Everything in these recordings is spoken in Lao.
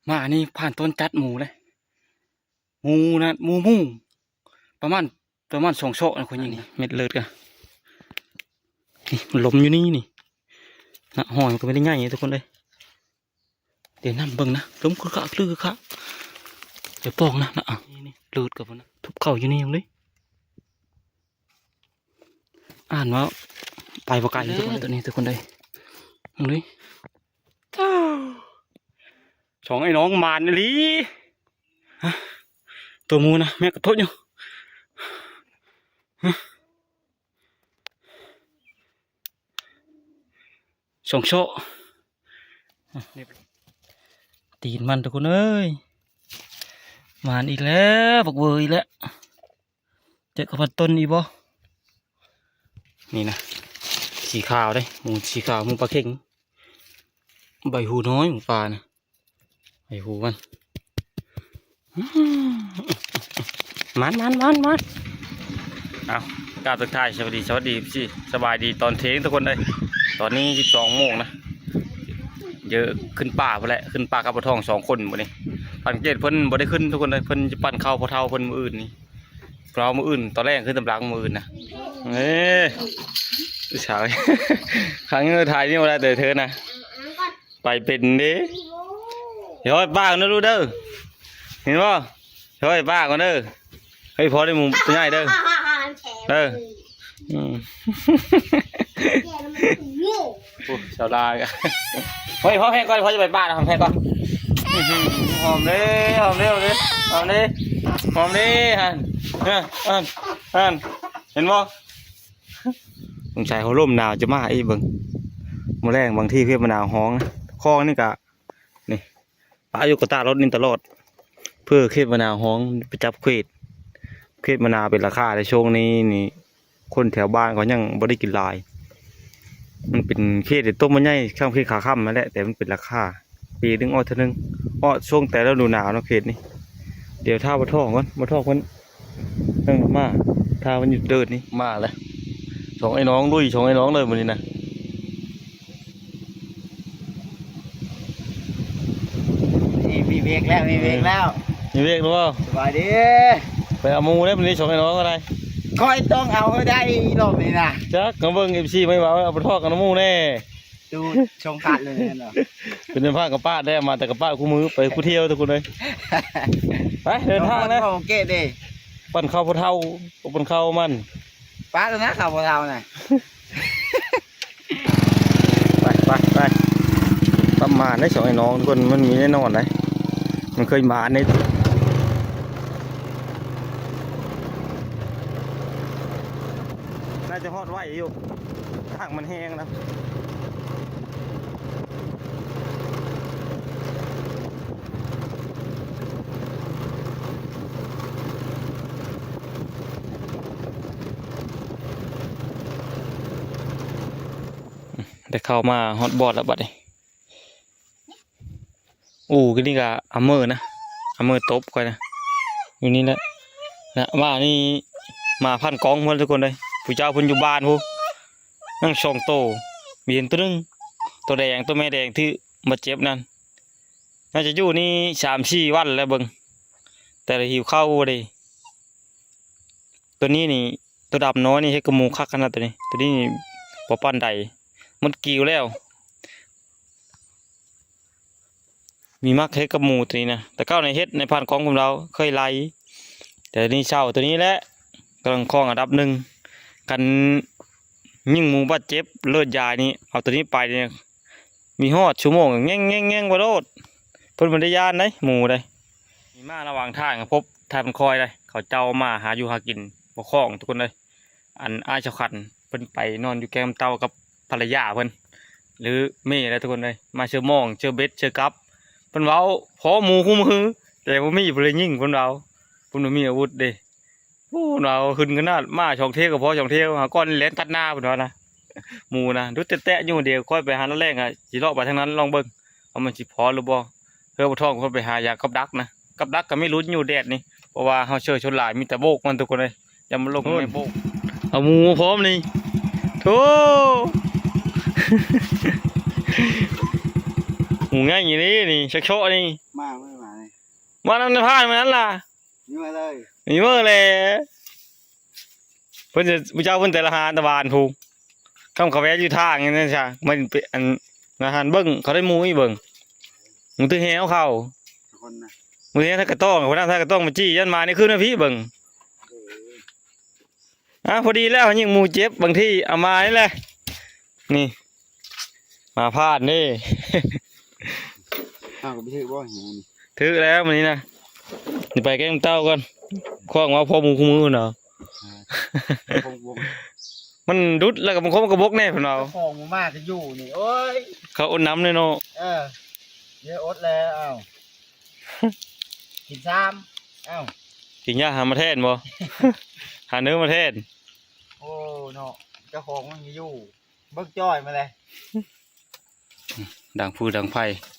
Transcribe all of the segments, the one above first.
ມານີ້ຜ່ານຕົ້ນຈັດໝູເດ້ ໝູນະ ໝູໝູ ປະມານ ປະມານສອງຊອກນະ ຂ້ອຍຍິງນະ ເມັດເລີດກະ ນີ້ມັນລົມຢູ່ນີ້ນີ້ນະ ຮອຍມັນກະບໍ່ໄດ້ໃຫຍ່ທຸກຄົນເອີຍ. ດຽວນຳເບິ່ງນະ ລົມຄຶກຄະຄຶກຄະ ດຽວປອງນະ ນະ ນີ້ ນີ້ ເລີດກະພຸ້ນນະ ທຸບເຂົ້າຢູ່ນີ້ເລີຍ ອ່ານວ່າໄປບໍ່ໄກເດີ ທຸກຄົນເດີ ໂຕນີ້ທຸກຄົນເດີ ເບິ່ງເລີຍ ສອງໄອ້ນ້ອງໝານອີ່ຫຼີ ໂຕໝູນະ ແມ່ກະທົດຢູ່ ສອງຊອກ ຕີນມັນທຸກຄົນເອີຍ ໝານອີກແລ້ວ ບັກເວີອີກແລ້ວ ເຈີກັບພັນຕົ້ນອີກບໍ່? ນີ້ນະ ສີຂາວເດ້ ໝູສີຂາວ ໝູປາເຂັງ ໃບຫູນ້ອຍ ໝູປານະ ໃຫ້ຮູ້ມັນ ມັນ ມັນ ມັນ ມັນ ເອົາ ກາບທັກທາຍສະຫວັດດີ ສະຫວັດດີ ເອັຟຊີ ສະບາຍດີຕອນທ່ຽງທຸກຄົນເອີຍ ຕອນນີ້ສິບສອງໂມງນະ ເຢີ ຂຶ້ນປ່າພຸ້ນແຫຼະ ຂຶ້ນປ່າກັບພໍ່ທອງສອງຄົນມື້ນີ້ ສັງເກດເພິ່ນບໍ່ໄດ້ຂຶ້ນທຸກຄົນເອີຍ ເພິ່ນຈະປັ້ນເຂົ້າພໍ່ເຖົ້າເພິ່ນມື້ອື່ນນີ້ ລາວມື້ອື່ນຕອນແລງຂຶ້ນຕຳຫຼັງມື້ອື່ນນະ ເອີ ຜູ້ສາວ ຄັ້ງນີ້ຖ່າຍນີ້ບໍ່ໄດ້ແຕ່ເທີນະ ໄປເປັນເດ້ ເຮີ້ຍ ປ້າກ່ອນເດີລູກເດີ ເຫັນບໍ່ ເຮີ້ຍ ປ້າກ່ອນເດີ ເຮີ້ຍ ພໍໄດ້ໝູໂຕໃຫຍ່ເດີ ເອີ ອືມ ໂອ້ ສາວລາວ ເຮີ້ຍ ພໍແພງກ່ອນ ພໍຈະໄປປ້ານະ ແພງກ່ອນ ຫອມເດ້ ຫອມເດ້ ຫອມເດ້ ຫອມເດ້ ຫອມເດ້ ຫັ້ນ ຫັ້ນ ຫັ້ນ ເຫັນບໍ່? ສົງໄສເຂົາລົມໜາວຈະມາອີກເບິ່ງ ມື້ແລງບາງທີເພດມະນາວຮ້ອງ ຄອງນີ້ກະ ນີ້ ປະຢູ່ກະຕາລົດນີ້ຕະຫຼອດ ເພື່ອເພດມະນາວຮ້ອງໄປຈັບເພດ ເພດມະນາວເປັນລາຄາໃນຊ່ວງນີ້ນີ້ ຄົນແຖວບ້ານເຂົາຍັງບໍ່ໄດ້ກິນຫຼາຍ ມັນເປັນເພດທີ່ຕົ້ນມັນໃຫຍ່ ຊ່ຳເພດຂາຄ່ຳຫັ້ນແຫຼະ ແຕ່ມັນເປັນລາຄາ ປີໜຶ່ງອອກເທື່ອໜຶ່ງ ອອກຊ່ວງແຕ່ລະລະດູໜາວເນາະເພດນີ້ ດຽວຖ້າບໍ່ທ້ອງກ່ອນ ບໍ່ທ້ອງເພິ່ນ ເອີ ມາ ຖ້າມັນຢູ່ເດີດນີ້ ມາແລ້ວ ສອງໄອ້ນ້ອງລຸຍ ສອງໄອ້ນ້ອງເລີຍມື້ນີ້ນະ ມີ ມີເວກແລ້ວ ມີເວກແລ້ວ ມີເວກແລ້ວບໍ່? ສະບາຍດີ ໄປເອົາໝູເດ້ມື້ນີ້ ສອງໄອ້ນ້ອງກໍໄດ້ ຂ້ອຍຕ້ອງເອົາໃຫ້ໄດ້ລອບນີ້ນະ ຈັກ ມາເບິ່ງ ເອັຟຊີ ໄມ່ວ່າເອົາໄປທອດກັບໝູແດ່ ຕູ້ຊົງຂາດເລີຍເນາະ ເປັນພາກກະປາດແດ່ ມາແຕ່ກະປາດຄູ່ມື້ ໄປຄູ່ທ່ຽວທຸກຄົນເອີຍ ໄປເດີນທາງແລ້ວ ເກດເດ້ ປັ້ນເຂົ້າພໍ່ເຖົ້າ ປັ້ນເຂົ້າມັນ ປາດແລ້ວນະ ເຂົ້າພໍ່ເຖົ້ານະ ໄປ ໄປ ໄປ ປະມານໄດ້ສອງໄອ້ນ້ອງທຸກຄົນ ມັນມີແນ່ນອນໄດ໋ ມັນເຄີຍມາໃນ ໜ້າຈະຮອດໄວຢູ່ ທາງມັນແຫ້ງນະ ໄດ້ເຂົ້າມາຮອດບ່ອນແລ້ວບັດນີ້ ອູ້ ນີ້ກະອາເມີນະ ອາເມີຕົບຂ້ອຍນະ ຢູ່ນີ້ແຫຼະ ນະ ມານີ້ ມາພັນກ້ອງພຸ້ນທຸກຄົນເອີຍ ຜູ້ເຈົ້າເພິ່ນຢູ່ບ້ານພຸ້ນ ຍັງສອງໂຕ ມີເຫັນໂຕໜຶ່ງ ໂຕແດງ ໂຕແມ່ແດງ ຖືກບາດເຈັບນັ້ນ ໜ້າຈະຢູ່ນີ້ສາມສີ່ວັນແລ້ວເບິ່ງ ແຕ່ລະຫິວເຂົ້າເດ້ ໂຕນີ້ນີ້ ໂຕດຳນ້ອຍນີ້ເຮັດກັບໝູຄັກຂະໜາດໂຕນີ້ ໂຕນີ້ນີ້ບໍ່ປານໃດ ໝົດກິວແລ້ວ ມີມັກເຮັດກັບໝູໂຕນີ້ນະ ແຕ່ເກົ່າໃນເຮັດໃນຜ່ານກອງຂອງລາວເຄີຍໄລ່ ແຕ່ນີ້ເຊົາໂຕນີ້ແຫຼະ ກຳລັງຄອງອັນດັບໜຶ່ງ ຄັນຍິງໝູບາດເຈັບເລີດຢາຍນີ້ ເອົາໂຕນີ້ໄປນີ້ ມີຮອດຊົ່ວໂມງແງ່ງໆໆ ໄປໂລດ ເພິ່ນບໍ່ໄດ້ຢ້ານໃດ ໝູໃດ ມີມາລະຫວ່າງທາງ ພົບທ່ານຄອຍໃດ ເຂົາເຈົ້າມາຫາຢູ່ຫາກິນບໍ່ຄ່ອງທຸກຄົນເອີຍ ອັນອ້າຍເຈົ້າຂັນ ເພິ່ນໄປນອນຢູ່ແກ້ງນ້ຳເຕົ້າກັບພັນລະຍາເພິ່ນ ຫຼືເມແຫຼະທຸກຄົນເອີຍ ມາເຊີມອງ ເຊີເບັດ ເຊີກັບ ເພິ່ນເວົ້າພໍໝູຄູ່ມື ແຕ່ບໍ່ມີຜູ້ໃດຍິງ ເພິ່ນເວົ້າ ເພິ່ນບໍ່ມີອາວຸດເດ້. ໂອ້ ເພິ່ນວ່າຫຶນຂະໜາດ ມາສອງທ່ຽວກໍພໍສອງທ່ຽວ ຫາກ່ອນແລ່ນຕັດໜ້າ ເພິ່ນວ່ານະ ໝູນະ ດຸດແຕະໆຢູ່ ດຽວຂ້ອຍໄປຫານັ້ນແລງ ອາ ຊິເລາະໄປທາງນັ້ນລອງເບິ່ງ ວ່າມັນຊິພໍຫຼືບໍ່ ເພື່ອບໍ່ທ້ອງ ຂ້ອຍໄປຫາຢາກັບດັກນະ ກັບດັກກໍມີລຸ້ນຢູ່ແດດນີ້ ເພາະວ່າເຮົາເຊີຊົນຫຼາຍ ມີແຕ່ໂບກມັນທຸກຄົນເອີຍ ຢ່າມາລົງໃນໂບກ ເອົາໝູມາພ້ອມນີ້ ໂທ້ ໝູ່ໃຫຍ່ນີ້ນີ້ ເຊາະໆນີ້ ມາເບິ່ງມານີ້ ມານຳນາຍພານມື້ນັ້ນລະ ມີມາເລີຍ ມີເມີແຫຼະ ເພິ່ນຈະ ຜູ້ເຈົ້າເພິ່ນແຕ່ລະຫານຕະບານພຸ້ນ ຄຳເຂົາແວ່ຢູ່ທາງນັ້ນຊະ ມັນເປັນອັນ ນາຍພານເບິ່ງ ເຂົາໄດ້ໝູ່ອີກເບິ່ງ ໝູ່ຖືກແຫວເຂົາ ຄົນນະ ໝູ່ຖືກແຫວໃສ່ກະຕ້ອງ ຜູ້ນັ້ນໃສ່ກະຕ້ອງມາຈີ້ ຢ້ານໝານີ້ຂຶ້ນມາພີ້ເບິ່ງ ເອີ ອ່າ ພໍດີແລ້ວ ຍິງໝູເຈັບ ບາງທີເອົາມານີ້ແຫຼະ ນີ້ ໝາພານເດ້ ອ້າວ ກໍໄປຖືກບໍ່ຫູນີ້ ຖືກແລ້ວມື້ນີ້ນະ ຊິໄປແກ້ງເຕົ້າກ່ອນ ຂອງວ່າພໍ່ໝູຄູ່ມື້ເນາະ ອ່າ ຂອງວົງ ມັນດຸດແລ້ວກໍບາງຄົນມັນກໍບົກແດ່ເພິ່ນວ່າ ຂອງບໍ່ມາກໍຢູ່ນີ້ ໂອ້ຍ ເຂົາອົດນ້ຳແດ່ເນາະ ເອີ ເດ ອົດແລ້ວ ອ້າວ ກິນຊາມ ອ້າວ ກິນຫຍ້າຫາມາແທນບໍ່ ຫາເນີມາແທນ ໂອ້ເນາະ ເຈົ້າຂອງມັນມີຢູ່ ເບິ່ງຈ້ອຍມາແລ້ວ ດັງຟືນດັງໄຟ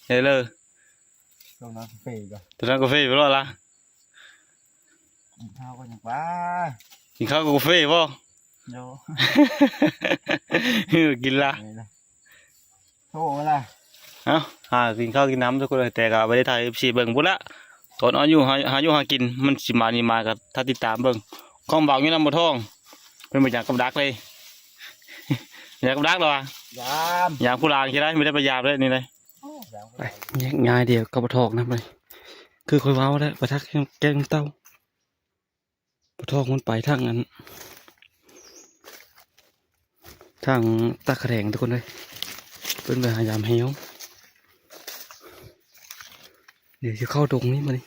ເດີ ຕົວນັ້ນກາເຟກໍ ຕົວນັ້ນກາເຟໄປແລ້ວລະ ກິນເຂົ້າກ່ອນຫຍັງວະ ກິນເຂົ້າກັບກາເຟບໍ່ ໂດ ເອີ ກິນລະ ໂທລະ ເອົ້າ ຫາກິນເຂົ້າກິນນ້ຳທຸກຄົນເອີຍ ແຕ່ກໍບໍ່ໄດ້ຖ່າຍໃຫ້ເອັຟຊີເບິ່ງພຸ້ນລະ ຕອນອອນຢູ່ຫາ ຫາຢູ່ຫາກິນ ມັນຊິມານີ້ມາກໍຖ້າຕິດຕາມເບິ່ງ ຄວາມຫວັງຢູ່ນຳບໍ່ທອງ ເປັນບໍ່ຫຍັງກັບດັກເລີຍ ຫຍັງກັບດັກລະວະ ຍາມ ຍາມຜູ້ຫຼານຊິໄດ້ ບໍ່ໄດ້ໄປຢາມເລີຍນີ້ເລີຍ ໂອ້ ຢາມຜູ້ຫຼານ ໄປ ແຍກຍ້າຍດຽວກັບບໍ່ທອງນຳໄປ ຄືຂ້ອຍເວົ້າແຫຼະ ປະທັກແກ້ງເຕົ້າ ປະທອກມັນໄປທາງອັນ ທາງຕາຂະແດງທຸກຄົນເອີຍ ເພິ່ນໄປຫາຢາມແຮ້ວ ດຽວຊິເຂົ້າດົງນີ້ບາດນີ້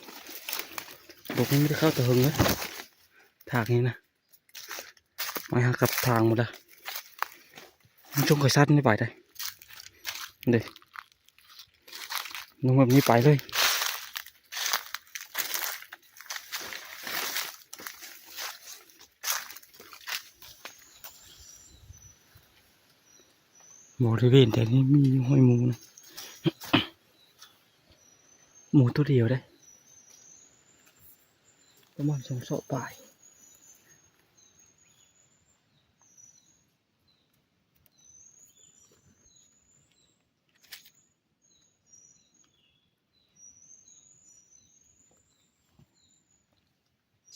ດົງນີ້ບໍ່ໄດ້ເຂົ້າແຕ່ເຫິງເລີຍ ທາງນີ້ນະ ໄມ້ຫັກກັບທາງໝົດລະ ມັນຈົ່ງຄ່ອຍຊັດນີ້ໄປໄດ໋ ເດ້. ລົງແບບນີ້ໄປເລີຍ ບໍລິເວນແຖວນີ້ມີຫ້ອຍໝູນະ ໝູໂຕດຽວເດ້ ປະມານສອງຊອກປາຍ.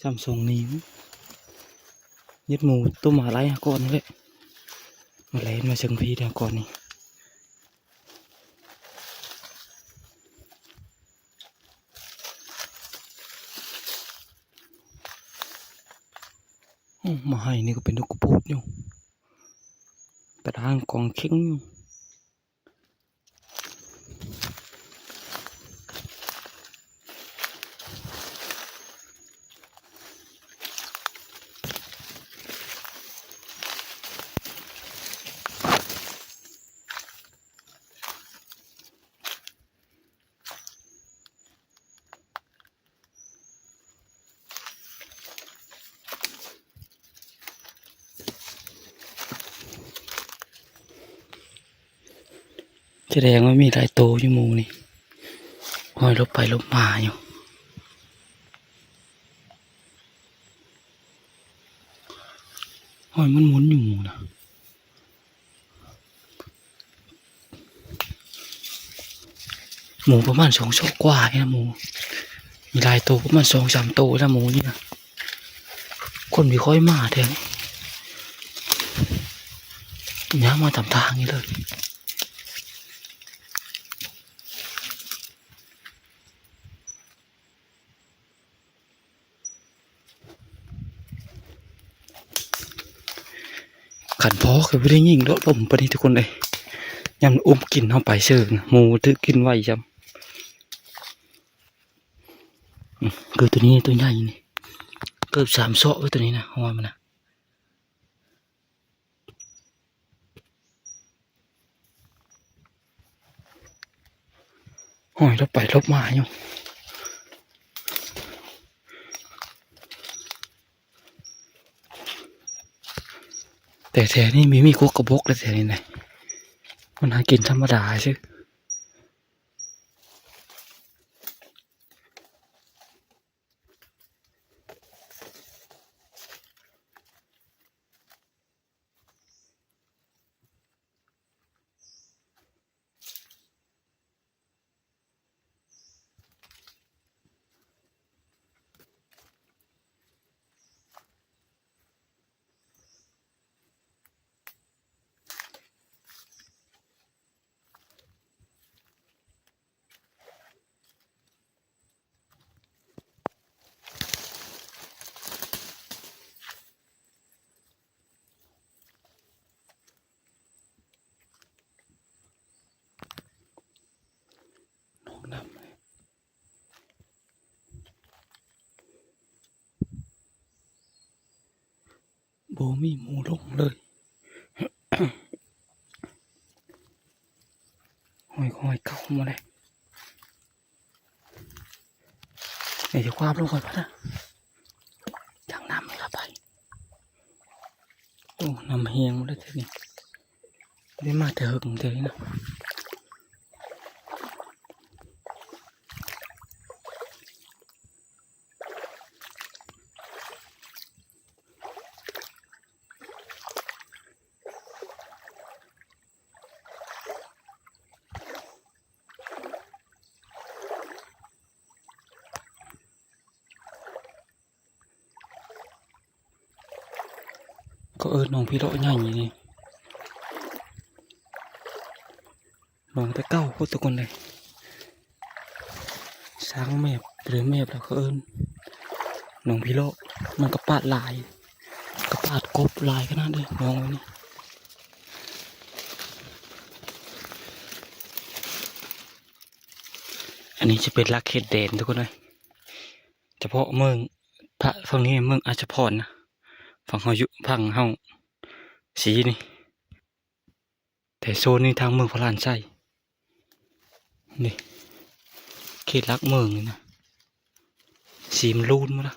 ຊ້ຳສອງນິ້ວ ເຫຍິດໝູຕົວມາໄລ່ຫາກ່ອນນີ້ແຫຼະ ມາແລ່ນມາເຊິ່ງພີ້ແນວກ່ອນນີ້ ໂອ້ ມາໄຮ່ນີ້ກໍເປັນດົກກະໂພດຢູ່ ຕາດາງກອງເຄັ່ງຢູ່. ສະແດງວ່າມີຫຼາຍໂຕຢູ່ໝູນີ້ ຫ້ອຍຫຼົບໄປຫຼົບມາຢູ່ ຫ້ອຍມັນໝູນຢູ່ໝູນະ. ໝູປະມານສອງຊອກກວ່ານີ້ນະ ໝູ ມີຫຼາຍໂຕ ປະມານສອງສາມໂຕແລ້ວໝູນີ້ນະ ຄົນບໍ່ຄ່ອຍມາແຖວນີ້ ຍ່າງມາຕາມທາງນີ້ເລີຍ. ຄັນພໍຄືບໍ່ໄດ້ຍິງໂດດລົມປານນີ້ທຸກຄົນເອີຍ ຍາມອຸ້ມກິນເຮົາໄປເຊີນະ ໝູຖືກກິນໄວຊ້ຳ ອື ຄືໂຕນີ້ໂຕໃຫຍ່ນີ້ ເກືອບສາມຊອກເວີຍໂຕນີ້ນະ ຫ້ອຍມັນນະ. ຫ້ອຍຫຼົບໄປຫຼົບມາຢູ່ ແຕ່ແຖວນີ້ມີ ມີກົກກະບົກແຫຼະ ແຖວນີ້ນະ ມັນຫາກິນທຳມະດາຊື່. ຫ ບໍ່ມີໝູລົງເລີຍ. ຫ້ອຍ ຫ້ອຍເຂົ້າມາເລີຍ. ເອີ ຈະຄວາມລົງໄປພຸ້ນນະ ທາງນ້ຳນີ້ລະໄປ. ໂອ້ ນ້ຳແຮງໝົດແລ້ວເທື່ອນີ້ ບໍ່ໄດ້ມາແຕ່ເຫິງເທື່ອນີ້ນະ. ເຂົາເອີ້ນໜອງພີເລາະໃຫຍ່ນີ້ ໜອງແຕ່ເກົ່າພຸ້ນທຸກຄົນເອີຍ. ຊ້າງແມບ ຫຼື ແມບລະເຂົາເອີ້ນໜອງພີເລາະ. ມັນກະປາດຫຼາຍ ກະປາດກົບຫຼາຍຂະໜາດເລີຍ ໜອງນີ້. ອັນນີ້ຈະເປັນຫຼັກເຂດແດນທຸກຄົນເອີຍ. ສະເພາະເມືອງ ພະ ຝັ່ງນີ້ເມືອງອາດສະພອນນະ ຝັ່ງເຮົາຢູ່ ຝັ່ງເຮົາສີນີ້ ແຕ່ໂຊນນີ້ທາງເມືອງພະລານໄຊນີ້ ເຂດຫຼັກເມືອງນີ້ນະ ສີມັນລູນໝົດລະ.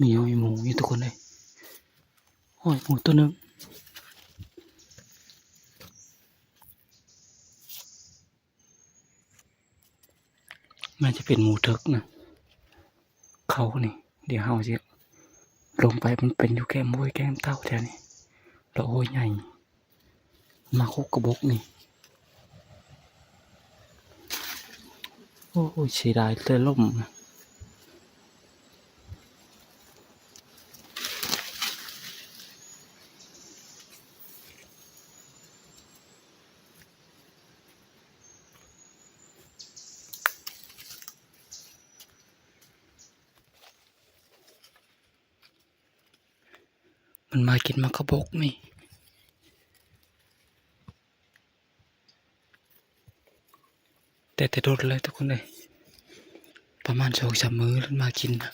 ມີຫ້ອຍໝູຢູ່ທຸກຄົນເອີຍ ຫ້ອຍໝູຕົວໜຶ່ງ. ໜ້າຈະເປັນໝູເຖິກນະ ເຂົານີ້. ດຽວເຮົາຊິລົງໄປ ມັນເປັນຢູ່ແກ້ມຫ້ວຍແກ້ມເຕົາແຖວນີ້ ເລາະຫ້ວຍໃຫຍ່ ມາຄົກກະບົກນີ້. ໂອ້ຍ ເສຍດາຍແຕ່ລົ້ມ. ມັນມາກິນໝາກກະບົກນີ້ ແຕ່ ແຕ່ດົນແລ້ວທຸກຄົນເອີຍ ປະມານສອງສາມມື້ແລ້ວມາກິນນະ.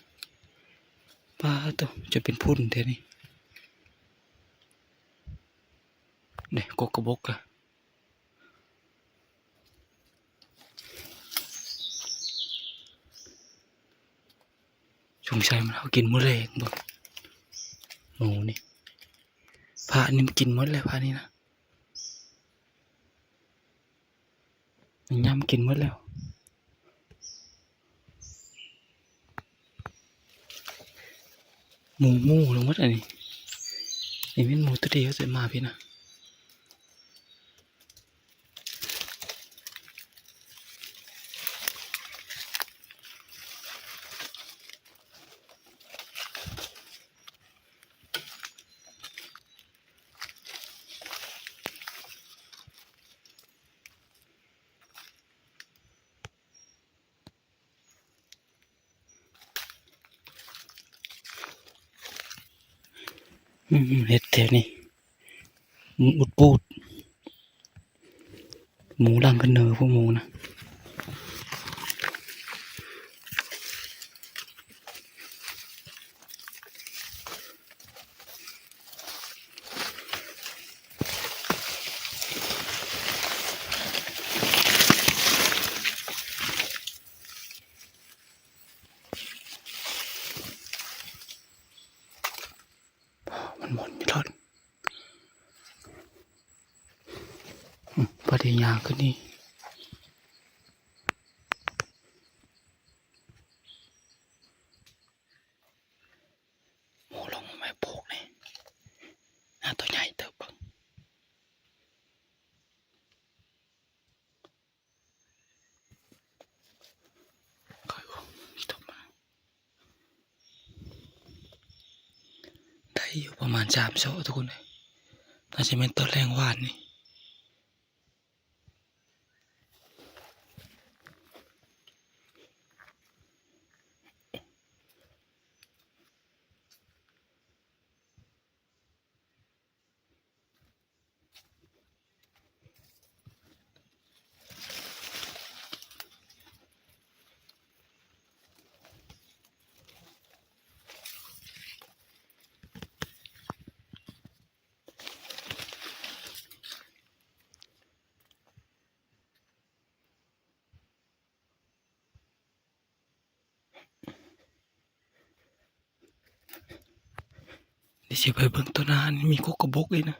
ປາໂຕ ຈົນເປັນຝຸ່ນແທ້ນີ້ ເດ້ ກົກກະບົກກະ. ສົງໄສມັນເອົາກິນມື້ແລງບໍ່ ໝູນີ້. ພະນີ້ມັນກິນໝົດແລ້ວ ພະນີ້ນະ ມັນຫຍ້ຳກິນໝົດແລ້ວ. ໝູ ໝູ ທັງໝົດອັນນີ້ ນີ້ແມ່ນໝູຕົວດຽວ ເສຍມາພີ້ນະ. ອືມ ເຫັດແຖວນີ້ ໝູອຸດປູດ ໝູຫຼັງຂຶ້ນເນີ ພວກໝູນະ. ມັນໝົນຢູ່ທອດ ອືມ ພໍໄດ້ຍ່າງຂຶ້ນນີ້. ໝູລົງມາໃໝ່ໂພກນີ້ ໜ້າຕົວໃຫຍ່ເຕີບເບິ່ງ. ໄດ້ຢູ່ປະມານສາມຊອກທຸກຄົນເອີຍ ໜ້າຈະແມ່ນຕອນແລງວານນີ້. ໂ ຊິໄປເບິ່ງຕົ້ນນານີ້ ມີກົກກະບົກອີກນະ.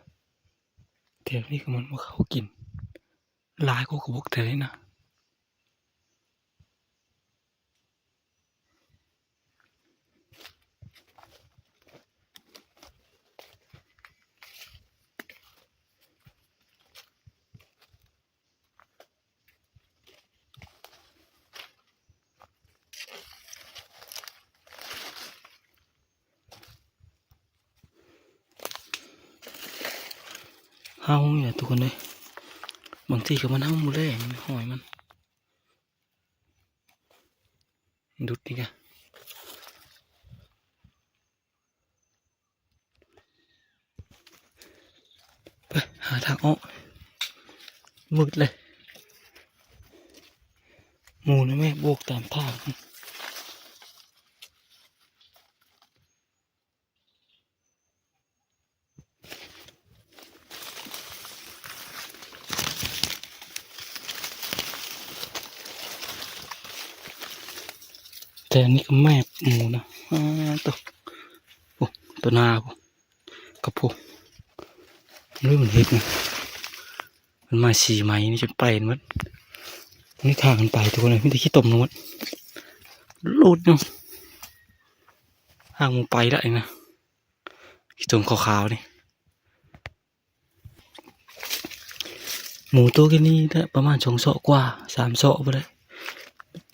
ແຖວນີ້ກໍມັນບໍ່ເຂົ້າກິນ ຫຼາຍກົກກະບົກແຖວນີ້ນະ. ເຫົ່ານີ້ແຫຼະທຸກຄົນເອີຍ. ບາງທີກໍມັນເຫົ່າມື້ແລງ ຫ້ອຍມັນດຸດນີ້ກະ. ໄປຫາທາງອອກ ມືດເລີຍ. ໝູນະແມ່ ບວກຕາມທາງ. ແຕ່ອັນນີ້ກໍແມບໝູນະ. ອາ ໂຕ ໂອ້ ໂຕໜ້າພຸ້ນ ກະໂພ ເອີ ມັນເຮັດນະ ມັນມາສີ່ໄມ້ນີ້ຈົນໄປໝົດ. ນີ້ທາງມັນໄປທຸກຄົນເອີຍ ມີແຕ່ຂີ້ຕົມທັງໝົດ ຫຼຸດຢູ່. ທາງມັນໄປລະນີ້ນະ ຂີ້ຕົມຂາວໆນີ້. ໝູໂຕກີ້ນີ້ໄດ້ປະມານສອງເຊາະກວ່າ ສາມເຊາະພຸ້ນແຫຼະ.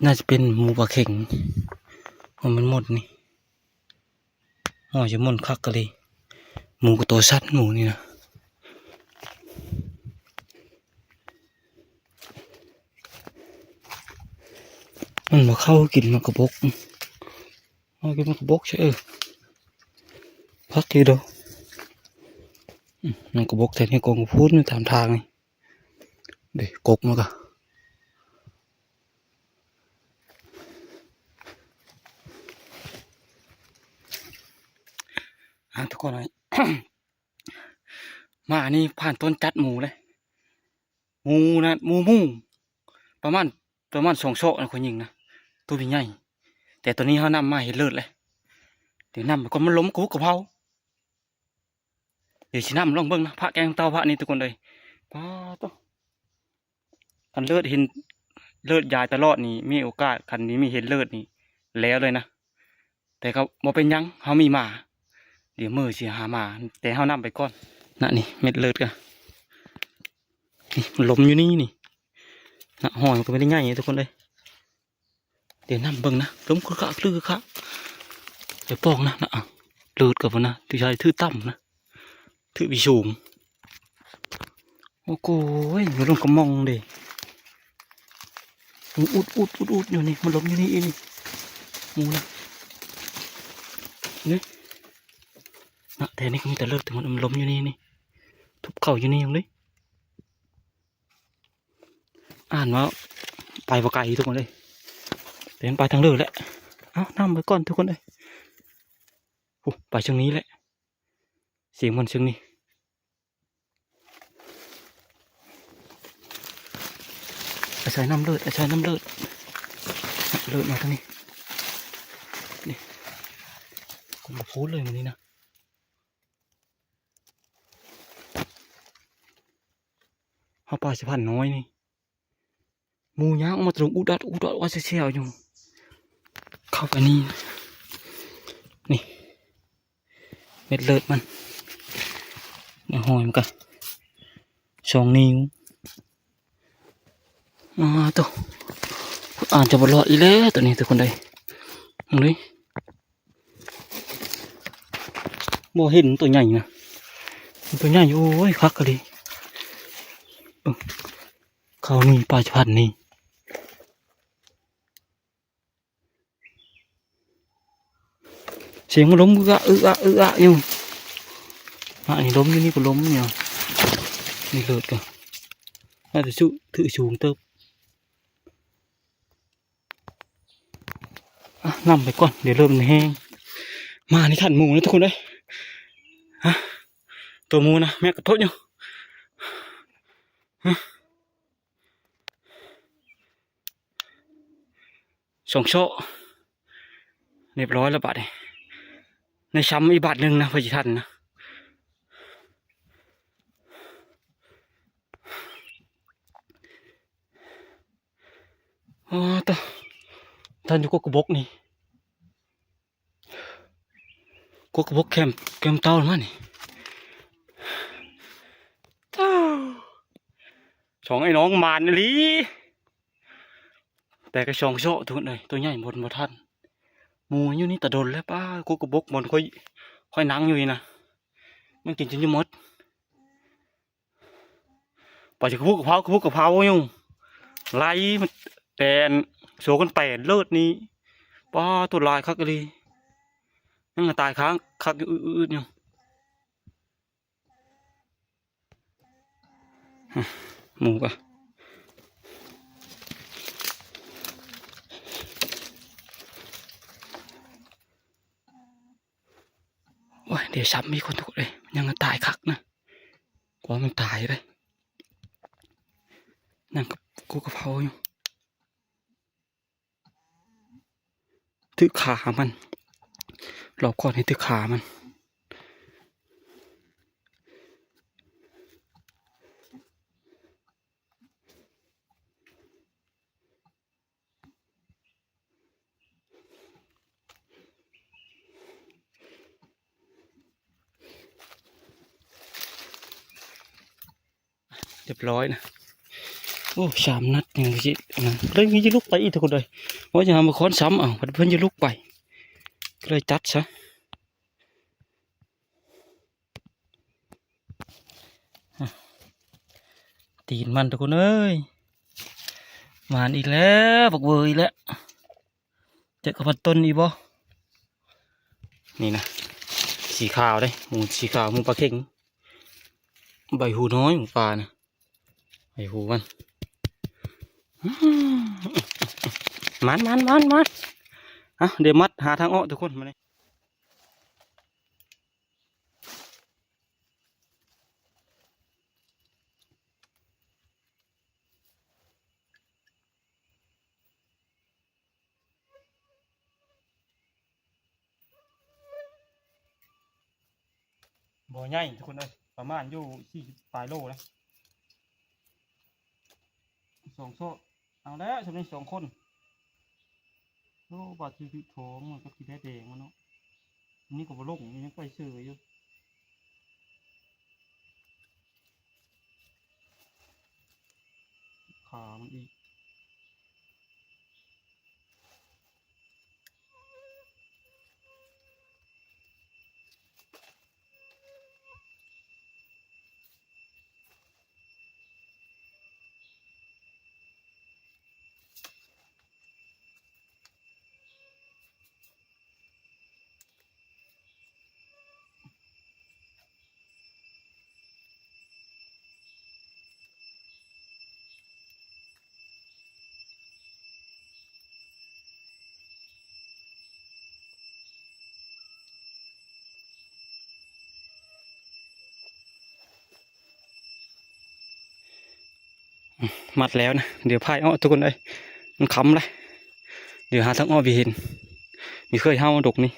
ໜ້າຈະເປັນໝູປາເຂັງ ເພາະມັນມົນນີ້. ໂອ້ຍ ຈະມົນຄັກກະລີ. ໝູກໍໂຕສັ້ນ ໝູນີ້ນະ. ມັນບໍ່ເຂົ້າກິນໝາກກະບົກ. ເອົາກິນໝາກກະບົກຊະ ເອີ ພັກຢູ່ດອກ. ອືມ ໝາກກະບົກແຖວນີ້ກອງກະພຸ້ນຢູ່ຕາມທາງນີ້. ເດ້ ກົກມັນກະ ອ່າ ທຸກຄົນເອີຍ ມານີ້ຜ່ານຕົ້ນຈັດໝູເລີຍ. ໝູນະ ໝູໝູ ປະມານ ປະມານສອງເຊາະນະ ຂ້ອຍຍິງນະ ໂຕໃຫຍ່. ແຕ່ຕອນນີ້ເຮົານຳມາເຮັດເລີດແຫຼະ. ດຽວນຳໄປກ່ອນ ມັນລົມກະຫຸກກະເພົາ. ດຽວຊິນຳລອງເບິ່ງນະ ພະແກງເຕົ່າພະນີ້ທຸກຄົນເອີຍ. ປາໂຕ ຄັນເລີດເຫັນ ເລີດຢາຍຕະຫຼອດນີ້ ມີໂອກາດ ຄັນນີ້ມີເຫັນເລີດນີ້ແລ້ວເລີຍນະ. ແຕ່ກໍບໍ່ເປັນຫຍັງ ເຮົາມີໝາ ດຽວມື້ຊິຫາໝາ ແຕ່ເຮົານຳໄປກ່ອນນະ. ນີ້ເມັດເລີດກະ ນີ້ມັນລົມຢູ່ນີ້ນີ້ນະ ຫ້ອຍມັນກໍບໍ່ໄດ້ໃຫຍ່ທຸກຄົນເອີຍ. ດຽວນຳເບິ່ງນະ ລົມຄຶກຄັກ ຄຶກຄັກ. ດຽວປອງນະ ນະ ເລີດກໍບໍ່ນະ ຖືໃຊ້ຖືຕ່ຳນະ ຖືວິສູງ. ໂອ້ໂກຍ ມັນລົມກະມອງເດ້. ອຸດ ອຸດ ອຸດ ອຸດຢູ່ນີ້ ມັນລົມຢູ່ນີ້ອີກນີ້ ໝູນະ ນີ້ນະ. ແຖວນີ້ກໍມີແຕ່ເລີດ ແຕ່ມັນລົມຢູ່ນີ້ນີ້ ທຸບເຂົ້າຢູ່ນີ້ຫຍັງເດ້. ອ່ານວ່າໄປບໍ່ໄກທຸກຄົນເອີຍ ແຕ່ມັນໄປທາງເລີດແຫຼະ. ເອົາ ນຳໄປກ່ອນທຸກຄົນເອີຍ. ໂອ້ ໄປເຊິ່ງນີ້ແຫຼະ ສຽງມັນເຊິ່ງນີ້. ອາໄສນ້ຳເລີດ ອາໄສນ້ຳເລີດ ເລີດມາທາງນີ້ ນີ້ ຄົນບໍ່ພູດເລີຍມື້ນີ້ນະ. ເຮົາປ່າສະພານນ້ອຍນີ້ ໝູຍ່າງອອກມາຕະລຸງອຸດອັດອຸດອັດວ່າແຊວໆຢູ່ ເຂົ້າໄປນີ້ ນີ້ ເມັດເລີດມັນ ໃນຫ້ອຍມັນກະສອງນິ້ວ. ອາໂຕ ອາດຈະບໍ່ລອດອີກແລ້ວໂຕນີ້ທຸກຄົນເອີຍ. ເບິ່ງເດ້ ບໍ່ເຫັນໂຕໃຫຍ່ນະ ໂຕໃຫຍ່ ໂອ້ຍ ຄັກກະດີ. ເບິ່ງ ເຂົ້ານີ້ ປາຈະພັນນີ້ ສຽງມັນລົມອຶອະ ອຶອະ ອຶອະຢູ່. ອາ ອັນນີ້ລົມຢູ່ ນີ້ກໍລົມຢູ່ ນີ້ເລີດກໍ ໜ້າຈະຖືສູງເຕີບ. ອ່ະ ນຳໄປກ່ອນ ດຽວເລີ່ມແຫ້ງ. ມານີ້ຄັນໝູນະທຸກຄົນເອີຍ. ຮະ ໂຕໝູນະ ແມ່ກະທົດຢູ່. ຮະ ສອງເຊາະ ຮຽບຮ້ອຍແລ້ວບາດນີ້. ໃນຊຳອີກບາດໜຶ່ງນະ ເພື່ອຊິທັນນະ. ອໍ ຕະ ທັນຢູ່ກົກກະບົກນີ້ ກົກກະບົກແຄມ ແຄມເຕົ້າມານີ້ ສອງໄອ້ນ້ອງໝານອີ່ຫຼີ. ແຕ່ກໍສອງເຊາະທຸກຄົນເອີຍ ຕົວໃຫຍ່ບໍ່ ບໍ່ທັນ. ໝູຢູ່ນີ້ແຕ່ດົນແລ້ວ ປ້າ ກົກກະບົກບ່ອນຂ້ອຍ ຂ້ອຍນັ່ງຢູ່ນີ້ນະ ມັນກິນຈົນຈະໝົດ. ໄປຈະກະພຸກກະເພົາ ກະພຸກກະເພົາຢູ່ ໄລ່ມາແຕ່ໂຊກັນແປນເລີດນີ້ ປ້າ ຕົວຫຼາຍຄັກອີ່ຫຼີ ຍັງຕາຍຄ້າງຄັກຢູ່ ອືດໆຢູ່. ໝູກະ ໂອ້ຍ ດຽວຊ້ຳອີກຄົນທຸກເອີຍ ຍັງຕາຍຄັກນະ ກວ່າມັນຕາຍເດ້ ຍັງກັບ ກູກະເພົາຢູ່. ຖືກຂາມັນ ລອບຄອດໃຫ້ຖືກຂາມັນ. ຮຽບຮ້ອຍນະ. ໂອ້ ສາມນັດຍັງຊິ ອັນນັ້ນ ເລີຍມີຈະລຸກໄປອີກທຸກຄົນເອີຍ ວ່າຈະຫາມາຄ້ອນຊ້ຳ ເອົ້າ ເພິ່ນຈະລຸກໄປ ກໍເລີຍຈັດຊະ. ຕີນມັນທຸກຄົນເອີຍ ມາອີກແລ້ວ ບັກເວີອີກແລ້ວ. ເຈັບກັບມັນຕົ້ນອີກບໍ່? ນີ້ນະ ສີຂາວເດ້ ໝູສີຂາວ ໝູປາເຂັງ ໃບຫູນ້ອຍ ໝູປານະ ໃບຫູມັນ. ມານ ມານ ມານ ມານ. ເອົາ ດຽວມັດຫາທາງອອກທຸກຄົນ ມານີ້. ບໍ່ໃຫຍ່ທຸກຄົນເອີຍ ປະມານຢູ່ສີ່ສິບປາຍໂລນະ ສອງໂຊະ. ເອົາແລ້ວ ຊ່ຳນີ້ສອງຄົນ. ໂອ້ ບາດຖືກທ້ອງມັນກໍຊິໄດ້ແດງມັນເນາະ. ນີ້ກໍບໍ່ລົງ ນີ້ຍັງໄປເຊີຢູ່. ຂາມັນອີກ. ມັດແລ້ວນະ ດຽວພາຍອອກທຸກຄົນເອີຍ ມັນຄ່ຳແລ້ວ ດຽວຫາທາງອອກບໍ່ເຫັນ. ມີເຄີຍເຫົ່າດົກນີ້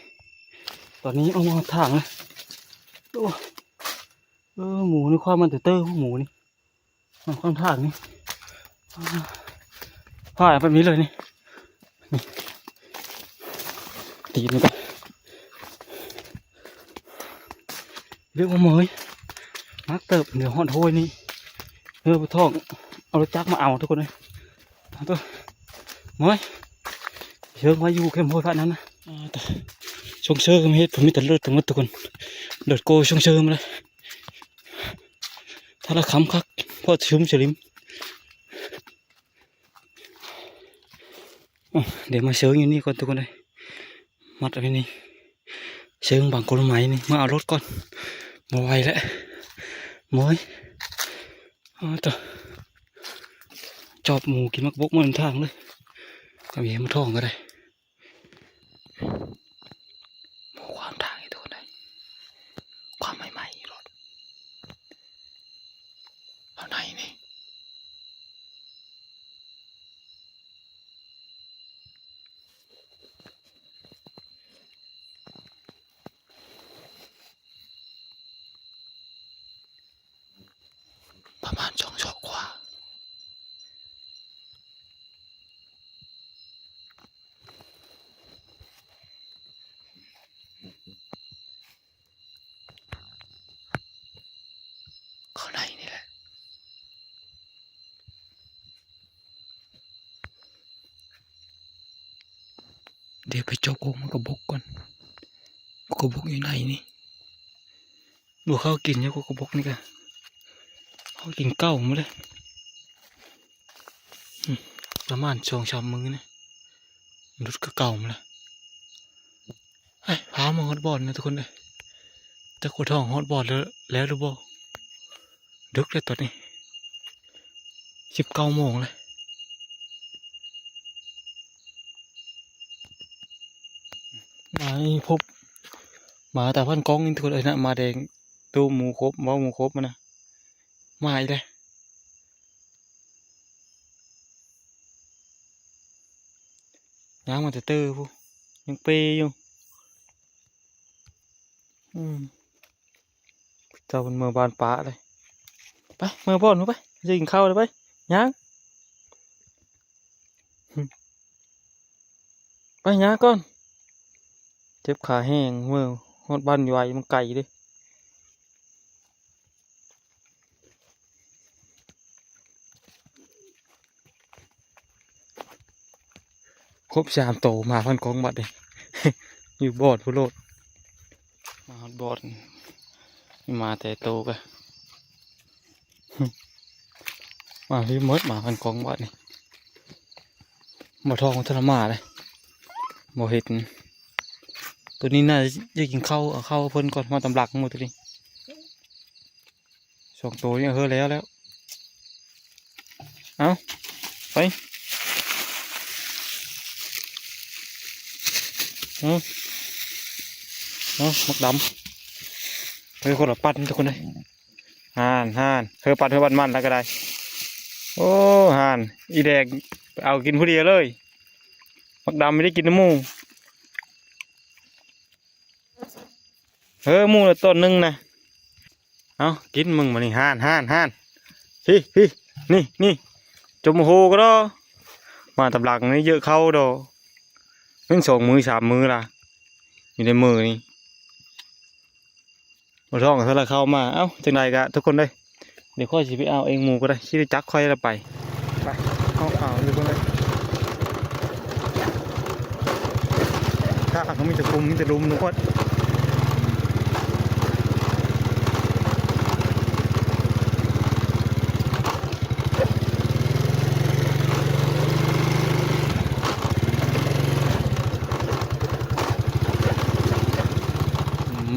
ຕອນນີ້ອອກມາທາງນະ. ໂອ້ ເອີ ໝູນີ້ຄວາມມັນເຕີໆ ໝູນີ້ ມັນຂ້ອງທາງນີ້ ພາຍໄປມີເລີຍນີ້. ນີ້ ຕີນມັນກໍເລີຍບໍ່ເໝີຍ ໜັກເຕີບ. ດຽວຮອດໂຮຍນີ້ ເອີ ບໍ່ທ້ອງ ເອົາລົດຈັກມາເອົາທຸກຄົນເອີຍ. ເອົາຕົວະ ເໝີຍ ເຊີງມາຢູ່ແຄມໂຮຍພະນັ້ນນະ. ອ່າ ຊົງເຊີມາເຮັດ ເພິ່ນມີແຕ່ເລີດທັງໝົດທຸກຄົນ ເລີດໂກຊົງເຊີມາເລີຍ. ຖ້າລະຄຳຄັກ ພໍຊຶມສະລິມ. ໂອ້ ດຽວມາເຊີງຢູ່ນີ້ກ່ອນທຸກຄົນເອີຍ ມັດໄວ້ນີ້ ເຊີງບັງກົນໄມ້ນີ້. ມາເອົາລົດກ່ອນ ບໍ່ໄຫວແລ້ວ ໂມຍ. ອ້າວ ໂທ້ ຈອບໝູກິນໝາກບົກໝົດທາງເລີຍ ກໍມີໃຫ້ມາທ້ອງກໍໄດ້. ບໍ່ຂວາງທາງໃຫ້ໂຕໄດ້ ຂວາງໃໝ່ໆລົດ ເອົາໃນນີ້. ໂ ດຽວໄປເຈາະກົກໝາກກະບົກກ່ອນ. ໝາກກະບົກຢູ່ໃນນີ້ ບໍ່ເຂົ້າກິນຢູ່ ກົກໝາກກະບົກນີ້ກະ ເຂົ້າກິນເຂົ້າໝົດເລີຍ. ອືມ ປະມານສອງສາມມື້ນີ້ ຫຼຸດຄືເກົ່າໝົດລະ. ໄປ ພາມາຮອດບ່ອນນະທຸກຄົນເອີຍ. ຈັກວ່າທ້ອງຮອດບ່ອນແລ້ວ ແລ້ວຫຼືບໍ່? ດຶກແລ້ວຕອນນີ້ ສິບເກົ້າໂມງແລ້ວ. ມານີ້ພົບ ມາຕາພັນກອງນີ້ທຸກຄົນເອີຍນະ. ມາແດງ ຕູ້ໝູຄົບ ເວົ້າໝູຄົບມັນນະ ມາອີກແລ້ວ. ຍ່າງມາແຕ່ເຕີພຸ້ນ ຍັງເປຢູ່. ອືມ ເຈົ້າເພິ່ນເມືອບ້ານປ້າເລີຍ. ໄປ ເມືອບ່ອນພຸ້ນໄປ ຊິກິນເຂົ້າແລ້ວໄປ ຍ່າງ ໄປ ຍ່າງກ່ອນ ເຈັບຂາແຮງ. ເມືອຮອດບ້ານຢູ່ໄວ ມັນໄກເດ້. ຄົບສາມໂຕ ມາພັນກອງບັດນີ້ ຢູ່ບ່ອນພຸ້ນໂລດ. ມາຮອດບ່ອນ ມາແຕ່ໂຕກະ ມາພີ້ໝົດ ມາພັນກອງບັດນີ້. ບໍ່ທ້ອງທະລະມານເລີຍ ບໍ່ເຫັນ. ໂຕນີ້ໜ້າຈະກິນເຂົ້າ ເອົາເຂົ້າເພິ່ນກ່ອນ ມາຕຳຫຼັກໝູ່ໂຕນີ້. ສອງໂຕນີ້ເຮີແລ້ວແລ້ວ. ເອົາ ໄປ ເອົາ ເອົາ ໝາກດຳ ເອີ ຄົນລະປັດທຸກຄົນເອີຍ. ຫັ້ນ ຫັ້ນ ເຮີປັດ ເຮີປັດມັນລະກະໄດ້. ໂອ້ ຫັ້ນ ອີແດງເອົາກິນຜູ້ດຽວເລີຍ. ໝາກດຳບໍ່ໄດ້ກິນນຳໝູ່. ເອີ ໝູ່ລະຕົ້ນໜຶ່ງນະ. ເອົາ ກິນມຶງບາດນີ້ ຫັ້ນ ຫັ້ນ ຫັ້ນ ພີ້ ພີ້ ນີ້ ນີ້ ຈົມໂຫກະດໍ. ມາຕຳຫຼັງນີ້ເຢີເຂົ້າດອກ ເປັນສອງມື້ສາມມື້ລະ ຢູ່ໃນມື້ນີ້. ບໍ່ທ້ອງກະເທື່ອລະເຂົ້າມາ. ເອົ້າ ຈັ່ງໃດກະທຸກຄົນເດີ ດຽວຂ້ອຍຊິໄປເອົາເອງໝູ່ກະໄດ້ ຂີ່ລົດຈັກຂ້ອຍລະໄປ. ໄປ ເອົາ ເອົາ ຢູ່ເບິ່ງເລີຍ. ທາງກະມີແຕ່ຂຸມ ມີແຕ່ຫຼຸມທຸກຄົນ.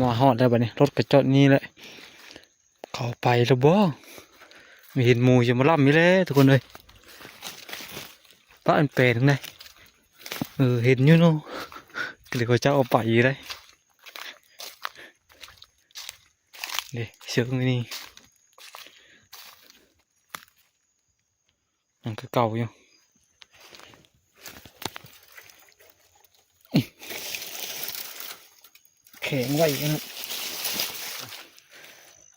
ມາຮອດແລ້ວບາດນີ້ ລົດກະຈອດນີ້ແຫຼະ. ເຂົາໄປແລ້ວບໍ່? ເຫັນໝູ່ຊິມາລຳນີ້ແຫຼະທຸກຄົນເອີຍ. ປະອັນແປນໄດ໋ ເອີ ເຫັນຢູ່ເນາະ ກະເລີຍວ່າຈະເອົາໄປຢູ່ໄດ໋. ເດ້ ເຊີງນີ້ ຍັງຄືເກົ່າຢູ່ ແຂງໄວ້ນະ.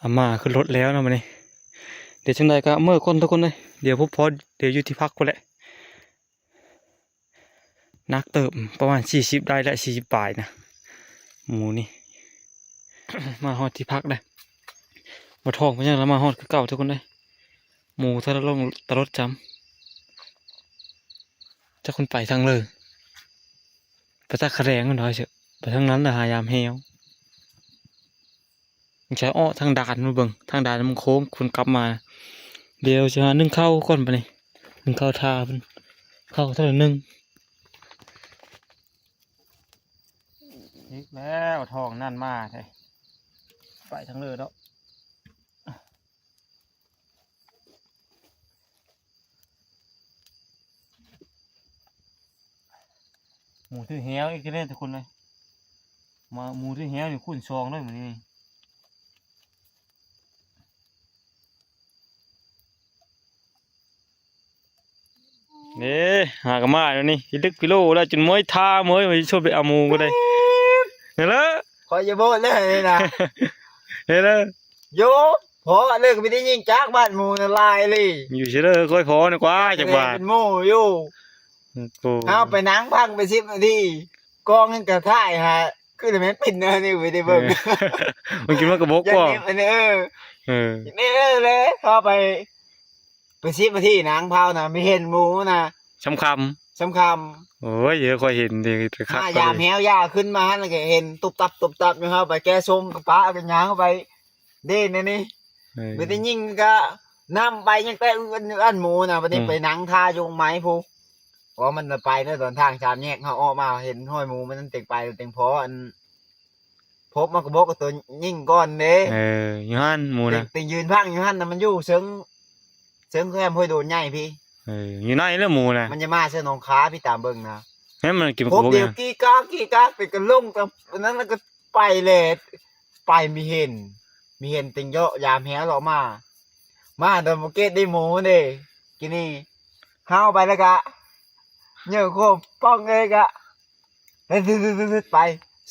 ອາມ່າຂຶ້ນລົດແລ້ວນະບາດນີ້. ດຽວຈັ່ງໃດກະເມືອກ່ອນທຸກຄົນເອີຍ ດຽວພົບພໍ ດຽວຢູ່ທີ່ພັກພຸ້ນແຫຼະ. ໜັກເຕີບ ປະມານສີ່ສິບໄດ້ແຫຼະ ສີ່ສິບປາຍນະ ໝູ່ນີ້. ມາຮອດທີ່ພັກແລ້ວ ບໍ່ທ້ອງເປັນຫຍັງລະ ມາຮອດຄືເກົ່າທຸກຄົນເອີຍ. ໝູ່ທະລະລົງຕະຫຼົດຈຳ ຈັກມັນໄປທາງເລີ ໄປຕາຂະແດງມັນດອຍເສີ ໄປທາງນັ້ນລະຫາຍາມແຮວ. ຈະເອາະທາງດ່ານມາເບິ່ງ ທາງດ່ານມັນໂຄ້ງ ຄົນກັບມາ. ດຽວຊິຫາໜຶ້ງເຂົ້າກ່ອນບາດນີ້ ໜຶ້ງເຂົ້າຖ້າເພິ່ນ ເຂົ້າເທົ່າໜຶ່ງ. ອີກແລ້ວ ທ້ອງນັ້ນມາແທ້ ໄປທາງເລີດອກ. ໝູຖືແຫວອີກແລ້ວທຸກຄົນເອີຍ ມາໝູຖືແຫວນີ້ຄູນສອງເລີຍມື້ນີ້. ເດ້ ຫາກະມາແນວນີ້ ພິລຶກພິໂລແລ້ວ ຈົນເມື່ອຍທ່າເມື່ອຍ ວ່າຊິຊວນໄປເອົາໝູກະໄດ້. ເຫັນແລ້ວ ຂ້ອຍຢ່າໂບດເລີຍນະ ເຫັນແລ້ວ ໂຍ ພໍເລີຍ ກະມີແຕ່ຍິງຈາກບ້ານໝູນະຫຼາຍເລີຍ. ຢູ່ເຊີເດີ ຂ້ອຍພໍນະກວ່າ ຈັກບາດ ເປັນໝູຢູ່. ໂອ້ ເຮົາໄປນັ່ງພັກໄປສິບນາທີ ກອງເງິນກະຖ່າຍຫາ ຄືແມ່ນປິ່ນແນວນີ້ໄປໄດ້ເບິ່ງ ເອີ ມັນກິນໝາກກະບົກບໍ່? ເອີ ເອີ ນີ້ເລີຍ ເຮົາໄປ ໄປສິບນາທີນະ ເຮົານະ ມີເຫັນໝູນະ ສຳຄຳ ສຳຄຳ ໂອ້ຍ ເອີ ຂ້ອຍເຫັນເດ້ ຄັກ ມາ ກວ່າ ຢາມແຮວຢາຂຶ້ນມາຫັ້ນ ແລ້ວກໍເຫັນຕຸບຕັບຕຸບຕັບຢູ່ ເຮົາໄປແກ້ຊົງກັບປ້າ ກໍຍ່າງເຂົ້າໄປເດ້ແນວນີ້ ເອີ ມີແຕ່ຍິງກໍນຳໄປ ຍັງແຕ່ເອື້ອນ ເອື້ອນໝູນະ ບັດນີ້ ອືມ ໄປນັ່ງທ່າຢູ່ໄມ້ພຸ້ນ ເພາະວ່າມັນໄປໃນຕອນທາງສາມແຍກ ເຮົາອອກມາເຫັນຮອຍໝູ ມັນເຕັງໄປເຕັງພໍ ອັນ ພົບມັນກໍບອກກັບຕົວຍິງກ່ອນເດ້ ເອີ ຢູ່ຫັ້ນໝູນະ ແຕ່ ແຕ່ຢືນພັງຢູ່ຫັ້ນນະ ມັນຢູ່ເຊິ່ງ ເຊິ່ງແຄມຫ້ວຍໂດນໃຫຍ່ພີ້ ເອີ ຢູ່ໃນແລ້ວໝູນະ ມັນຈະມາເຊິ່ງໜອງຄາພີ້ ຕາມເບິ່ງນະ ໃຫ້ມັນກິນ ພົບດຽວກີກາກກີກາກ ໄປກໍລົງກັບອັນນັ້ນ ແລ້ວກໍໄປແຫຼະ ໄປມີເຫັນ ມີເຫັນເຕັງເຍາະ ຢາມແຮວເລາະມາ ມາດອນບໍ່ເກດໄດ້ໝູເດ້ ກິນນີ້ ເຮົາໄປແລ້ວກະ ເຫຍີໂຄບປ້ອງເອີຍກະ ໄປ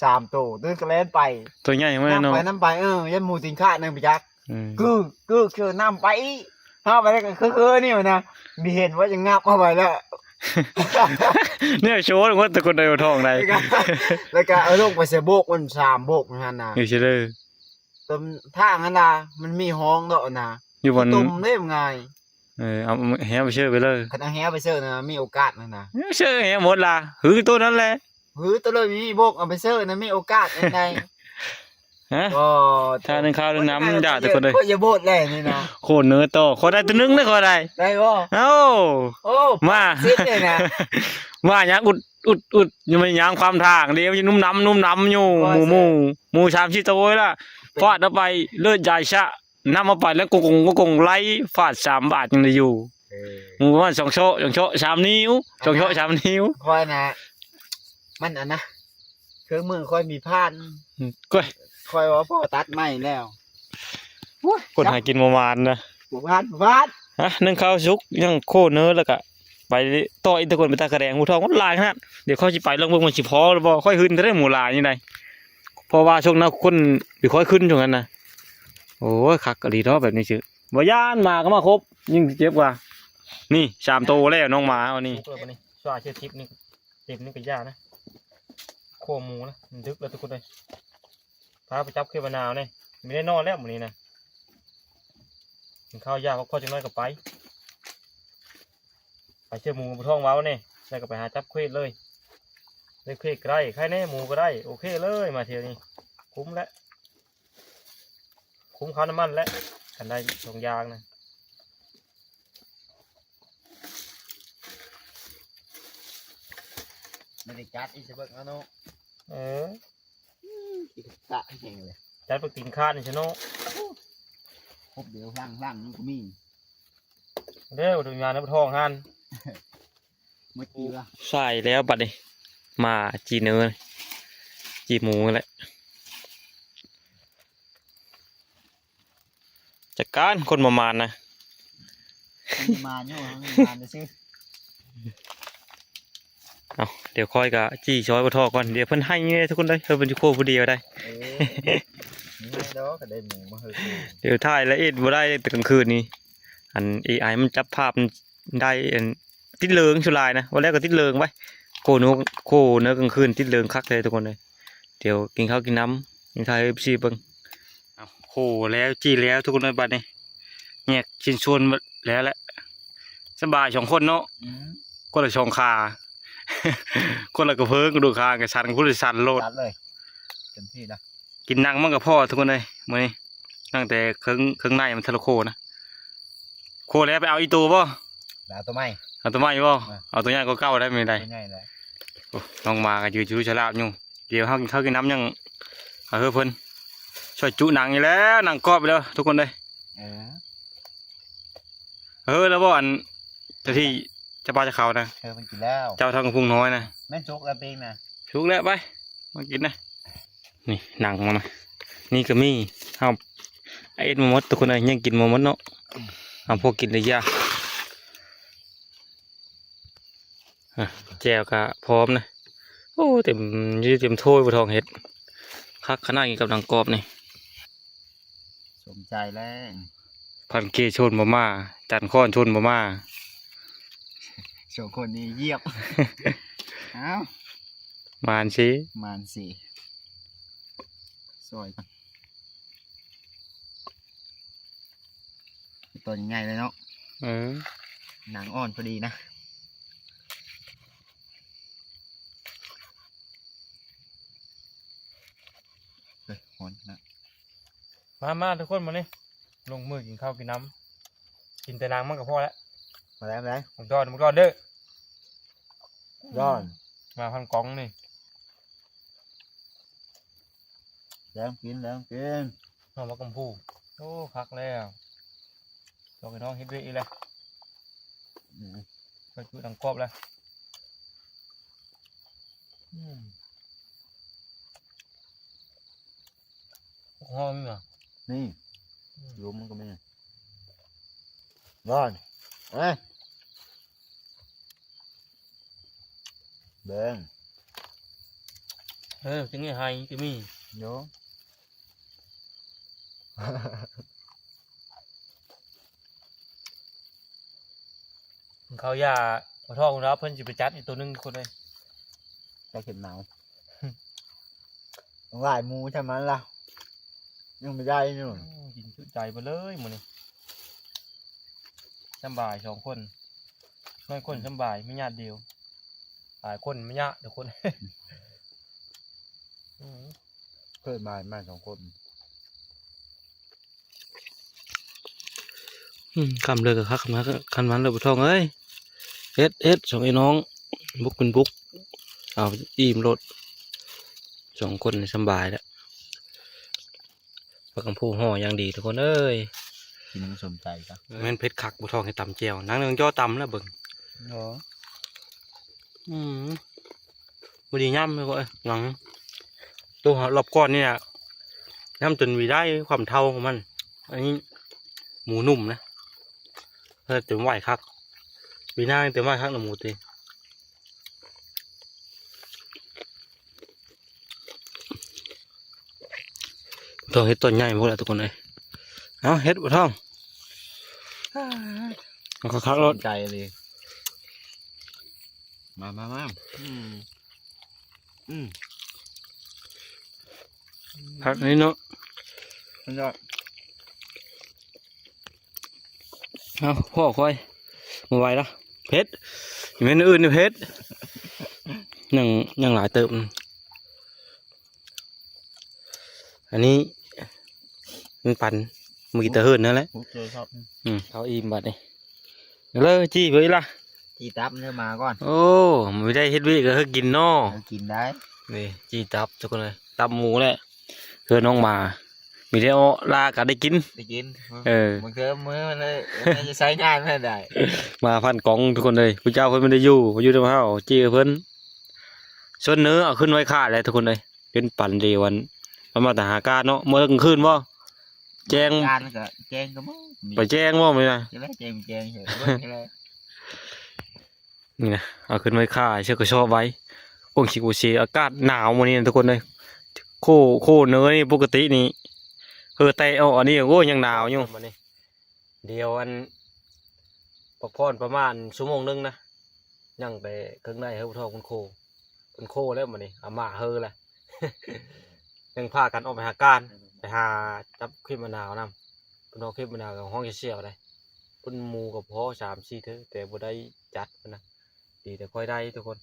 ສາມໂຕ ຕຶກແລ່ນໄປ ຕົວໃຫຍ່ມາເນາະ ນຳໄປ ນຳໄປ ເອີ ຢ້ານໝູຕີນຂາດນຳໄປຈັກ ອືມ ກຶກກຶກ ເຊີນຳໄປອີກ ເຮົາໄປແລ້ວກໍຄືໆນີ້ນະ ມີເຫັນວ່າຈະງັບເຂົ້າໄປແລ້ວ ແນວໂຊນໝົດ ແຕ່ຄົນໃດບໍ່ທ້ອງໃດ ແລ້ວກໍ ແລ້ວກໍເອົາລົງໄປໃສ່ໂບກ ມັນສາມໂບກຫັ້ນນະ ຢູ່ເຊີເລີ ຕົ້ນທາງຫັ້ນນະ ມັນມີຫ້ອງເນາະນະ ຢູ່ບ່ອນ ຕົ້ມເດ້ ມັນງ່າຍ ເອີ ເອົາແຮໄປເຊີໄປເລີຍ ຄັນເອົາແຮໄປເຊີນະ ມີໂອກາດຫັ້ນນະ ເຊີແຮໝົດລະ ຄືໂຕນັ້ນແຫຼະ ຄືໂຕເລີຍມີບົກ ເອົາໄປເຊີນະ ມີໂອກາດຈັ່ງໃດ ຮະ ກໍ ຖ້າໜຶ່ງຄາວໜຶ່ງນ້ຳ ຢ່າແຕ່ຄົນເດີ ຂ້ອຍຢ່າໂບດແຫຼະນີ້ນະ ໂຄເນີຕໍ່ ຂ້ອຍໄດ້ໂຕໜຶ່ງເດີ ຂ້ອຍໄດ້ ໄດ້ບໍ່ ເອົ້າ ໂອ້ ມາ ສິບເລີຍນະ ມາຫຍັງ ອຸດ ອຸດ ອຸດ ຍັງມາຫຍັງຄວາມທາງເດ້ ມັນຍັງໜຸ່ມໜຳ ໜຸ່ມໜຳຢູ່ ໝູ ໝູ ໝູສາມສີ່ໂຕລະ ຟາດເອົາໄປ ເລີດຢາຍຊະ ນຳເອົາໄປແລ້ວກົງໆໆ ໄລ່ຟາດສາມບາດຍັງໄດ້ຢູ່ ເອີ ໝູປະມານສອງເຊາະ ສອງເຊາະສາມນິ້ວ ສອງເຊາະສາມນິ້ວ ຂ້ອຍນະ ມັນອັນນະ ເຄື່ອງມືຂ້ອຍມີພານ ອືມ ກ້ອຍ ຂ້ອຍວ່າພໍຕັດໄມ້ແລ້ວ ໂອ້ຍ ຄົນຫາກິນບໍ່ໝານນະ ບໍ່ພານ ບໍ່ພານ ຮະ ໜຶ່ງເຂົ້າສຸກ ຍັງໂຄເນີ ແລ້ວກະໄປຕໍ່ອີກ ແຕ່ຄົນໄປຕາກະແດງ ໝູທ້ອງມັນຫຼາຍຂະໜາດ ດຽວຂ້ອຍຊິໄປລອງເບິ່ງວ່າຊິພໍຫຼືບໍ່ ຂ້ອຍຫຶ່ນແທ້ ໝູຫຼາຍນີ້ໃດ ເພາະວ່າຊ່ວງນັ້ນຄົນບໍ່ຄ່ອຍຂຶ້ນຊ່ວງນັ້ນນະ ໂອ້ຍ ຄັກອີ່ຫຼີເນາະແບບນີ້ຊື່ ບໍ່ຢ້ານໝາກໍມາຄົບ ຍິ່ງເຈັບກວ່າ ນີ້ສາມໂຕແລ້ວນ້ອງໝາເຮົານີ້ ສຸກແລ້ວບັດນີ້ ຊ່ວຍເຊື່ອທິບນີ້ ເຕັມນີ້ກໍຢ່ານະ ໂຄໝູນະ ມັນດຶກແລ້ວທຸກຄົນເອີຍ ພາໄປຈັບເຂດມະນາວແດ່ ມີແນ່ນອນແລ້ວມື້ນີ້ນະ ກິນເຂົ້າຢາພັກຜ່ອນຈັກໜ້ອຍກໍໄປ ໄປເຊື່ອໝູບໍ່ທ້ອງເວົ້າແດ່ ແລ້ວກໍໄປຫາຈັບເຂດເລີຍ ໄດ້ເຂດກໍໄດ້ ໃຄແນ່ໝູກໍໄດ້ ໂອເຄເລີຍ ມາທ່ຽວນີ້ ຄຸ້ມແລ້ວ ຄຸ້ມຄ່ານ້ຳມັນແຫຼະ ຄັນໄດ້ສອງຢ່າງນະ ບໍ່ໄດ້ຈັດອີກຊະເບິ່ງເອົາເນາະ ເອີ ອືມ ຂີ້ກະເຍາະແຮງເລີຍ ຈັດບັກຕີນຄາດນີ້ຊະເນາະ ຄົບດຽວຫຼັງໆ ມັນກໍມີ ເດີ ບໍ່ຕ້ອງຍານນະ ບໍ່ທ້ອງຫັ້ນ ໝົດປີວະ ສາຍແລ້ວບັດນີ້ ມາຈີເນີ ຈີໝູແຫຼະ ຈັດການຄົນບໍ່ໝານນະ ຄົນບໍ່ໝານຢູ່ ເຮົາບໍ່ໝານຊື່ ເອົ້າ ດຽວຂ້ອຍກະຈີຊ່ອຍບໍ່ທໍ່ກ່ອນ ດຽວເພິ່ນໃຫ້ແດ່ທຸກຄົນເດີ ເພິ່ນຢູ່ໂຄຜູ້ດຽວໄດ ເອີ ມີໃຫ້ດອກ ກໍໄດ້ໝູມາເຮີ ດຽວຖ່າຍລະອຽດບໍ່ໄດ້ ແຕ່ກາງຄືນນີ້ ອັນເອໄອມັນຈັບພາບ ໄດ້ອັນ ຕິດເລີງສ່ວນຫຼາຍນະ ວ່າແລ້ວກໍຕິດເລີງໄວ້ ໂຄເນີ ໂຄເນີກາງຄືນຕິດເລີງຄັກແທ້ທຸກຄົນເອີຍ ດຽວກິນເຂົ້າກິນນ້ຳ ກິນເຂົ້າໃຫ້ເອັຟຊີເບິ່ງ ເອົາ ໂຄແລ້ວ ຈີ່ແລ້ວທຸກຄົນເອີຍ ບາດນີ້ແຍກຊິ້ນສ່ວນໝົດແລ້ວແຫຼະ ສະບາຍສອງຄົນເນາະ ອືມ ຄົນລະສອງຂາ ຄົນລະກະເພີງ ກະດູກຄາງກະສັ່ນ ຄົນລະສັ່ນໂລດ ຈັດເລີຍ ເຕັມທີ່ລະ ກິນໜັງມັນກໍພໍທຸກຄົນເອີຍ ມື້ນີ້ ຕັ້ງແຕ່ເຄິ່ງ ເຄິ່ງໃນມັນທະລະໂຄນະ ໂຄແລ້ວໄປເອົາອີກໂຕບໍ່? ໄປເອົາໂຕໃໝ່ ເອົາໂຕໃໝ່ບໍ່? ເອີ ເອົາໂຕໃຫຍ່ກວ່າເກົ່າໄດ້ ແມ່ນໃດ ໂຕໃຫຍ່ແຫຼະ ໂອ້ ນ້ອງໝາກໍຢືນຢູ່ສະຫຼາບຢູ່ ດຽວເຮົາກິນເຂົ້າກິນນ້ຳຍັງຫາເຮີເພິ່ນ ຊ່ອຍຈຸໜັງນີ້ແຫຼະ ໜັງກອບໄປແລ້ວທຸກຄົນເດີ ເອີ ເຮີແລ້ວບໍ່ ອັນ ເຈົ້າທີ່ເຈົ້າປ່າເຈົ້າເຂົານະ ເອີ ເພິ່ນກິນແລ້ວ ເຈົ້າທາງກະພຸງນ້ອຍນະ ແມ່ນສຸກແລ້ວເປັງນະ ສຸກແລ້ວ ໄປ ມາກິນນະ ນີ້ໜັງມັນນະ ນີ້ກໍມີ ເຮົາເອັດມາໝົດທຸກຄົນເອີຍ ຍັງກິນບໍ່ໝົດເນາະ ເຮົາພໍກິນໄດ້ຢ່າ ອ່ະ ແຈ່ວກໍພ້ອມນະ ໂອ້ ເຕັມ ຢູ່ເຕັມຖ້ວຍ ບໍ່ທອງເຮັດ ຄັກຂະໜາດ ກິນກັບໜັງກອບນີ້ ສົມໃຈແລ້ວ ພັນເກຊົນບໍ່ມາ ຈັນຄ້ອນຊົນບໍ່ມາ ສອງຄົນນີ້ຢຽບ ເອົ້າ ໝານຊິ ໝານຊິ ຊ່ອຍກັນ ຕົວໃຫຍ່ເລີຍເນາະ ເອີ ໜັງອ່ອນພໍດີນະ ເອີຍ ຮ້ອນຂະໜາດ. ມາ ມາທຸກຄົນ ມານີ້ ລົງມືກິນເຂົ້າກິນນ້ຳ ກິນແຕ່ໜັງມັນກໍພໍແລ້ວ. ມາແລ້ວ ມາແລ້ວ ບັກດອນ ບັກດອນເດີ ດອນ ມາພັນກອງນີ້ ແລ້ວກິນ ແລ້ວກິນ ເອົາມາກຳພູ. ໂອ້ ຄັກແລ້ວ ບອກໃຫ້ນ້ອງເຮັດວຽກອີກແລ້ວ. ອືມ ໄປຈຸດດັງກອບແລ້ວ. ອືມ ຫອມນີ້ນະ ນີ້ ອືມ ລົມມັນກໍມີ ຮ້ອນ ເອີຍ ເບິ່ງ ເອີ ຈັ່ງນີ້ໄຮ່ກໍມີ ໂຍ. ເຂົາຢາກ ບໍ່ທ້ອງແລ້ວ ເພິ່ນຊິໄປຈັດອີກໂຕໜຶ່ງຄົນເອີຍ ຈັກເຫັນໜາວ ຫຼາຍໝູ່ຊ່ຳນັ້ນລະ ຍັງບໍ່ໄດ້ຢູ່. ໂອ້ ກິນຈຸໃຈໄປເລີຍມື້ນີ້ ສຳບາຍສອງຄົນ ນ້ອຍຄົນ ອືມ ສຳບາຍ ມີຍາດດຽວ ຫຼາຍຄົນ ມີຍາດທຸກຄົນ. ອືມ ເພິ່ນມາ ມາສອງຄົນ. ອືມ ຄ່ຳເລີຍກໍຄັກ ຄັນມັນເລີຍບໍ່ທ້ອງເອີຍ ເຮັດ ເຮັດ ສອງໄອ້ນ້ອງ ບຸກເປັນບຸກ ເອົາອີ່ມໂລດ ສອງຄົນນີ້ສຳບາຍແລ້ວ. ປາກຳພູຫໍ່ຢ່າງດີທຸກຄົນເອີຍ ກິນໃຫ້ມັນສົມໃຈຊະ. ແມ່ນເຜັດຄັກ ບໍ່ທ້ອງເຮັດຕຳແຈ່ວ ນາງເໜືອງຈໍ້ຕຳແລ້ວເບິ່ງ ເນາະ. ອືມ ບໍ່ດີຍຳເລີຍເວີຍ ຫຍັງ ໂຕຮອບກ່ອນນີ້ນະ ຍຳຈົນຫວີໄດ້ຄວາມເທົ້າຂອງມັນ. ອັນນີ້ໝູນຸ່ມນະ ເອີ ເຕັມໄຫວຄັກ ຫວີໜ້າເຕັມໄຫວຄັກນະໝູຕິ. ຕ້ອງເຮັດຕອນໃຫຍ່ພຸ້ນລະທຸກຄົນເອີຍ. ເອົາເຮັດບໍ່ທ້ອງ ເອົາຄັກໆໂລດ ໃຈເລີຍ. ມາ ມາ ມາ ອືມ ອືມ ພັກນີ້ເນາະ ມັນຈະ ເອົາ ພໍ່ຂ້ອຍ ບໍ່ໄຫວລະ ເຜັດ ແມ່ນອື່ນເຜັດ ຍັງ ຍັງຫຼາຍເຕີບ. ອັນນີ້ມັນປັນມື້ກີ້ຕະເຫີນນັ້ນແຫຼະ ອືມ ເຂົ້າອີ່ມບາດນີ້. ເລີ ຈີ້ເບິ່ງອີ່ລະ ຈີ້ຕັບເດີ ມາກ່ອນ. ໂອ້ ບໍ່ໄດ້ເຮັດວຽກກໍຄືກິນເນາະ ເອີ ກິນໄດ້. ນີ້ ຈີ້ຕັບທຸກຄົນເອີຍ ຕັບໝູແຫຼະ ເຮືອນ້ອງໝາ ມີແຕ່ເອາະລາກະໄດ້ກິນ ໄດ້ກິນ. ເອີ ບາງເທື່ອມື້ມັນເລີຍ ມັນຈະໃຊ້ງານບໍ່ໄດ້ ມາພັນກອງທຸກຄົນເອີຍ. ຜູ້ເຈົ້າເພິ່ນບໍ່ໄດ້ຢູ່ ເພິ່ນຢູ່ນຳເຮົາ ຈີ້ເພິ່ນ ສ່ວນເນື້ອເອົາຂຶ້ນໄວ້ຂາຍແຫຼະທຸກຄົນເອີຍ. ເປັນປັນເດວັນ ປະມານຕາຫາການເນາະ ເມື່ອກາງຄືນບໍ່ ແຈ້ງ ການກໍແຈ້ງກໍບໍ່ມີ ໄປແຈ້ງບໍ່ມື້ນີ້ນະ ຈະໄດ້ແຈ້ງ ແຈ້ງເສີ ນີ້ນະ ເອົາຂຶ້ນໄວ້ຂາຍ ເສື້ອກະສອບໄວ້ ໂອ້ຍ ຊິບໍ່ເຊ ອາກາດໜາວມື້ນີ້ນະທຸກຄົນເອີຍ. ໂຄ ໂຄເນີນີ້ປົກກະຕິນີ້ ເຫື່ອແຕກອອກ ອັນນີ້ ໂອ້ຍ ຍັງໜາວຢູ່. ດຽວອັນ ພັກຜ່ອນປະມານຊົ່ວໂມງໜຶ່ງນະ ຍັງແຕ່ເຄິ່ງໃນ ເຮີ ຜູ້ເຖົ້າເພິ່ນໂຄ ເພິ່ນໂຄແລ້ວມື້ນີ້ ອາມ່າເຮີແລ້ວ ຍັງພາກັນອອກໄປຫາການ ໄປຫາຈັບເຂັມມະນາວນຳ ເພິ່ນເອົາເຂັມມະນາວກັບຫ້ອງສຽວໆໄດ໋ ເພິ່ນໝູ່ກໍພໍສາມສີ່ເທື່ອ ແຕ່ບໍ່ໄດ້ຈັດນະ ດີແຕ່ຂ້ອຍໄດ້ທຸກຄົນ.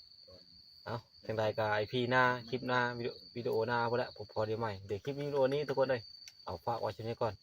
ເອົ້າ ຈັ່ງໃດກໍອີພີໜ້າ ຄລິບໜ້າ ວິດີໂອ ວິດີໂອໜ້າພຸ້ນແຫຼະ ພົບພໍ້ກັນໃໝ່ ດຽວຄລິບວິດີໂອນີ້ທຸກຄົນເອີຍ ເອົາ ຝາກໄວ້ຊ່ຳນີ້ກ່ອນ.